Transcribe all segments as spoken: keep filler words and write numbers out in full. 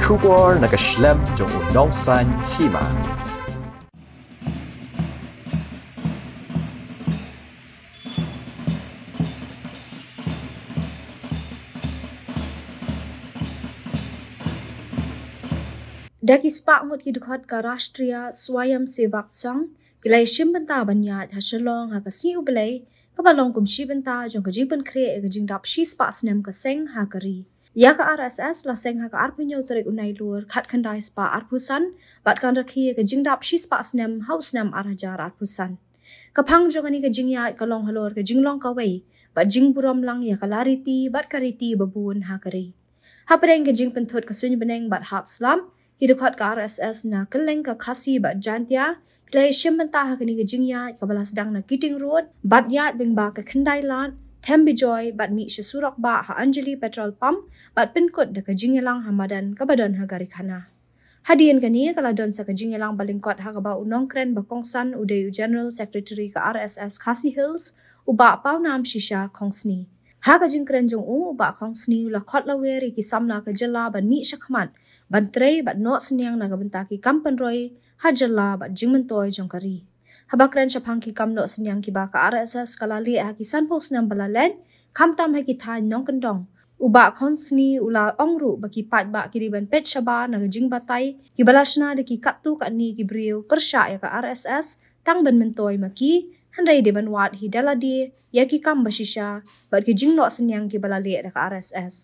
Khubor na ka shlem jong u nongsan hima. Da ki spah ngut ki dkhot ka Rashtriya Swayamsevak Sangh ki la ïashim bynta ban ïaid ha Shillong ha ka sngi U Blei, kaba long kum shi bynta jong ka jingpynkhreh ïa ka jingdap shi spah snem ka seng ha ka ri. Ïa ka R S S la seng ha ka arphew hynñiew tarik u Nailur khatkhyndai spah arphew san, bad kan rakhe ïa ka jingdap shi spah snem ha u snem ar hajar arphew san. Ka phang jong kane ka jingïaid ka long halor ka jinglong kawei bad jingburom lang ïa ka lariti bad ka riti babun ha ka ri. Hapdeng ka jingpynthut ka suiñ bneng bad hap slap, ki dkhot ka R S S na kylleng ka Khasi bad Jaintia ki la ïashim bynta ha kane ka jingïaid kaba la sdang na Keating Road bad ïaid lyngba ka Khyndai Lad, them Bijoy bad mih sha surok bah ha Anjali Petrol Pump bad pynkut da ka jingïalang ha madan kaba don ha Garikhana. Hadien kane ka la don sa ka jingïalang ba lyngkot ha kaba u nongkren ba kongsan u dei u General Secretary ka R S S Khasi Hills, u Bah Pawnam Shisha Khongsni. Ha ka jingkren jong u, u Bah Khongsni u la khot lawer ïa ki samla ka jylla ban mih shakhmat ban trei bad noh synñiang na ka bynta ki kam pynroi ha jylla bad jingmyntoi jong ka ri. Haba kren shaphang ki kam noh synñiang kiba ka R S S ka la leh ha ki sanphew snem ba la leit, khamtam ha ki thaiñ nongkyndong, u Bah Khongsni u la ong ruh ba ki paidbah ki dei ban peit shabar na ka jingbatai kiba la shna da ki katto katne ki briew pyrshah ïa ka R S S, tang ban myntoi ma ki, hynrei dei ban wad hi da lade ïa ki kam ba shisha bad ki jingnoh synñiang kiba la leh da ka R S S.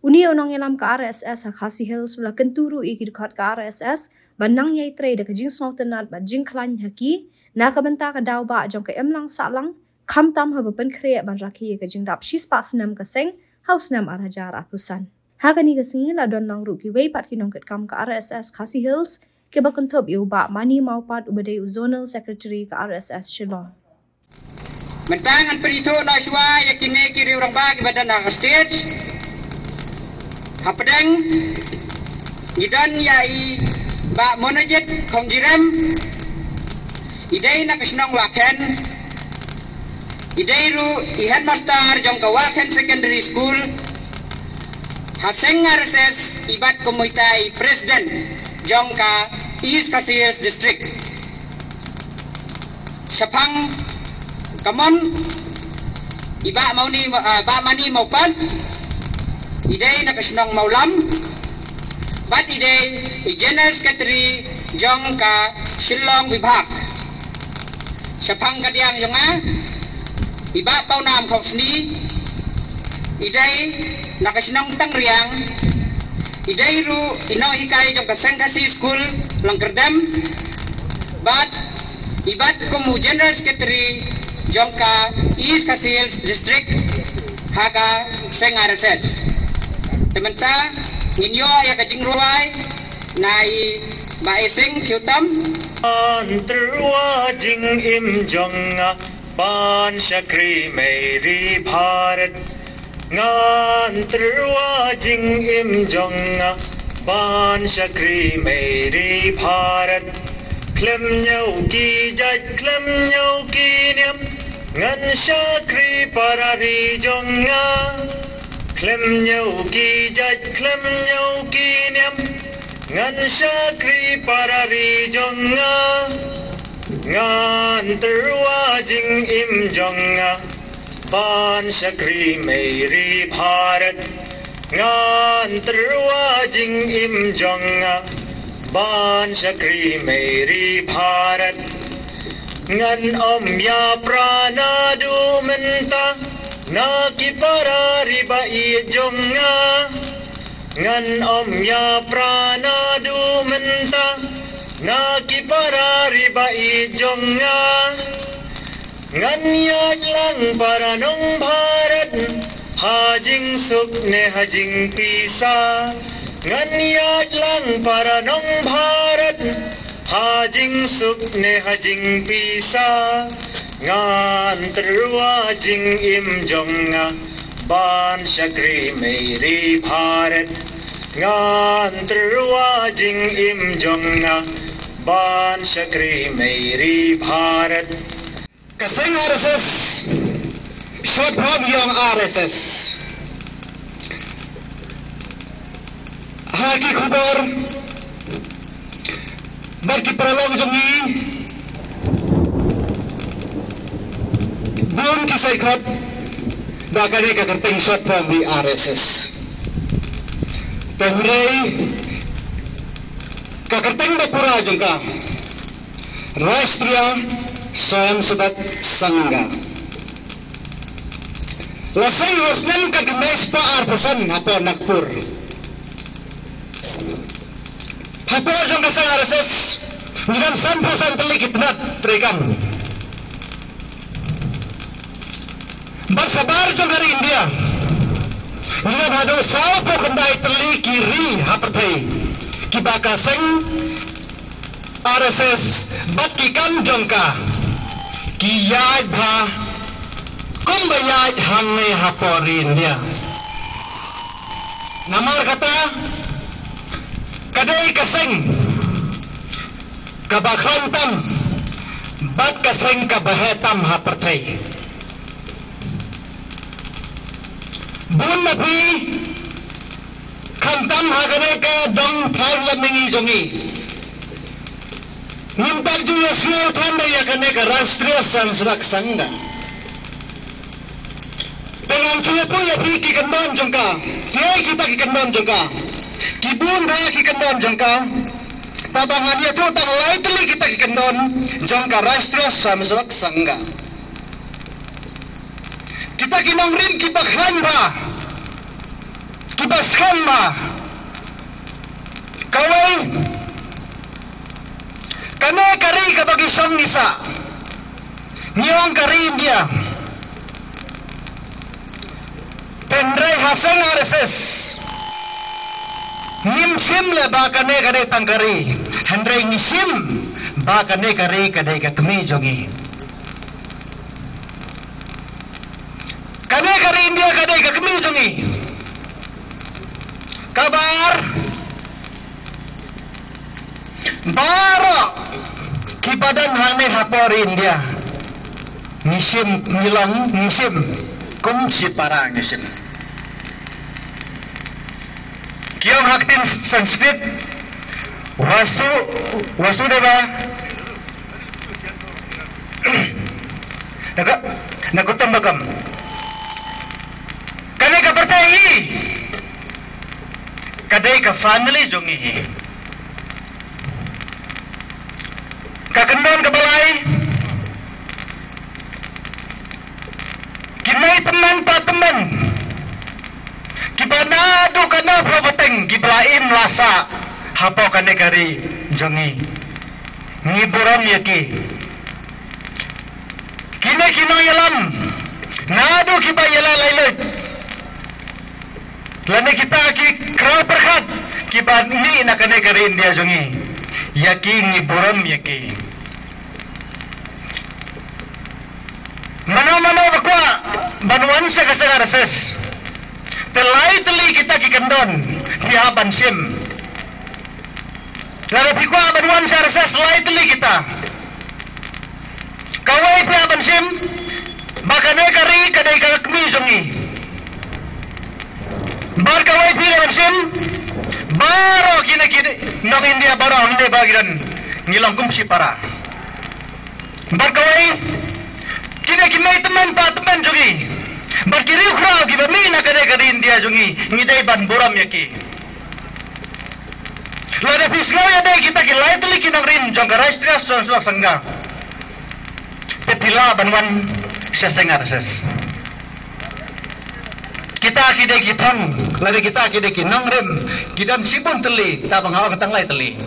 Une u nongïalam ka R S S ha Khasi Hills u la kyntu ruh ïa ki dkhot ka R S S ban nang ïai trei da ka jingsngewtynnat bad jingkhlaiñ ha ki na ka bynta ka daw bah jong ka imlang sahlang, khamtam haba pynkhreh ban rakhe ïa ka jingdap shi spah snem ka seng ha u snem ar hajar arphew san. Ha kane ka sngi la don lang ruh kiwei pat ki nongkitkam ka R S S Khasi Hills kiba kynthup ïa u Bah Mani Mawpat uba dei u Zonal Secretary ka R S S Shillong. Mynta ngan pynithuh noh shuwa ïa kine ki riew rangbah kiba don ha ka stage. Hapdeng ngi don ïa i Bah Monojit Khongjirem, i dei na ka shnong Wahkhen, i dei ruh i headmaster jong ka Wahkhen Secondary School. Ha seng R S S i bat kum utai i president jong ka East Khasi Hills District. Shaphang ka mon i Bah Mawni, ah, Bah Mani Mawpat, i dei na ka shnong Mawlam bad i dei i General Secretary jong ka Shillong Vibhag. Shaphang ka diang jong nga i Bah Pawnam Khongsni, i dei na ka shnong Tangriang, i dei ruh i nonghikai jong ka Seng Khasi School Langkyrdem bad i bat kum u General Secretary jong ka East Khasi Hills District ha ka seng R S S. Te mynta ngin ïoh ïa ka jingrwai na i Bah Esing Thiutam. Ngan tyrwa jingim jong nga ban shakri mei ri Bharat. Ngan tyrwa jingim jong nga ban shakri mei ri Bharat. Khlem ñiew ki jait khlem ñiew ki niam, ngan shakri para ri jong nga. Khlem ñiew ki jait khlem ñiew ki niam, ngan shakri para ri jong nga. Ngan tyrwa jingim jong nga ban shakri mei ri Bharat. Ngan tyrwa jingim jong nga ban shakri mei ri Bharat. Ngan ym ïapra naduh mynta na ki para ri ba ïeit jong nga. Ngan ym ïapra naduh mynta na ki para ri ba ïeit jong nga. Ngan ïaid lang para nong Bharat ha jingsuk ne ha jingpisa. Ngan ïaid lang para nong Bharat ha jingsuk ne ha jingpisa. Ngan tyrwa jingim jong nga ban shakri mei ri Bharat. Ngan tyrwa jingim jong nga ban shakri mei ri Bharat. Ka seng R S S, short form ïong R S S. Ki khubor bad ki paralok jong ngi, bun ki sa khot ba kane ka kyrteng short form hi R S S. Te hynrei ka kyrteng ba pura jong ka Rashtriya Swayamsevak Sangha. La seng ha u snem khatkhyndai spah arphew san hapoh Nagpur. Hapoh jong ka seng R S S ngi don sanphew san tylli ki tnat treikam. Bad shabar jong ka ri India ngi don haduh sawphew khyndai tylli ki ri ha pyrthei kiba ka seng R S S bad ki kam jong ka ki ïaid bha kumba ïaid hangne hapoh ri India. Namar kata ka dei ka seng kaba khlaiñ tam bad ka seng kaba heh tam ha pyrthei. Bun na phi khamtam ha kane ka dong thaiñ lad mihngi jong ngi. Ngim pat ju ïohsngew than de ïa kane ka Rashtriya Swayamsevak Sangha. Te ngan shu ïathuh ïa phi ki kyndon jong ka. Kiei kita ki kyndon jong ka? Ki bun bha ki kyndon jong ka. Tangba ngan ïathuh tang lai tylli kita ki kyndon jong ka Rashtriya Swayamsevak Sangha. Kita ki nongrim kiba khlaiñ bha, kiba skhem bha. Kawei, kane ka ri kaba ngi shong ngi sah, ngi ong ka ri India. Te hynrei ha seng R S S ngim shim leh ba kane ka dei tang ka ri, hynrei ngi shim ba kane ka ri ka dei ka kmie jong ngi. Kane ka ri India ka dei ka kmie jong ngi. Kaba ar, baroh kiba don hangne hapoh ri India ngi shim, ngi long, ngi shim kum shipara ngi shim. Ki ong ha ka ktien Sanskrit, Vasu, Vasudeva, na ka, na kutumbakam. Kane ka pyrthei hi ka dei ka family jong ngi hi. Ka kyndon kaba lai, ki mei tymmen pa tymmen kiba naduh ka na phew pateng kiba la im la sah hapoh kane ka ri jong ngi, ngi burom ïa ki. Kine ki nongïalam naduh kiba ïaleh laitluid, lane kita ki khraw pyrkhat kiba mih na kane ka ri India jong ngi, ïa ki ngi burom ïa ki. Mano mano ba kwah ban wan sha ka seng R S S, te lai tylli kita ki kyndon phi hap ban shim. Lada phi kwah ban wan sha R S S, lai tylli kita. Kawei phi hap ban shim ba kane ka ri ka dei ka kmie jong ngi. Bad kawei phi hap ban shim baroh kine ki nong India baroh hangne ba ki don, ngi long kum shipara. Bad kawei, kine ki mei tymmen pa tymmen jong ngi bad ki riewkhraw kiba mih na kane ka ri India jong ngi, ngi dei ban burom ïa ki. Lada phi sngew ïa dei kita ki lai tylli ki nongrim jong ka Rashtriya Swayamsevak Sangha, te phi lah ban wan sha seng R S S. Kita ki dei ki thong, lada kita ki dei ki nongrim, ki don shibun tylli, tangba nga ong tang lai tylli.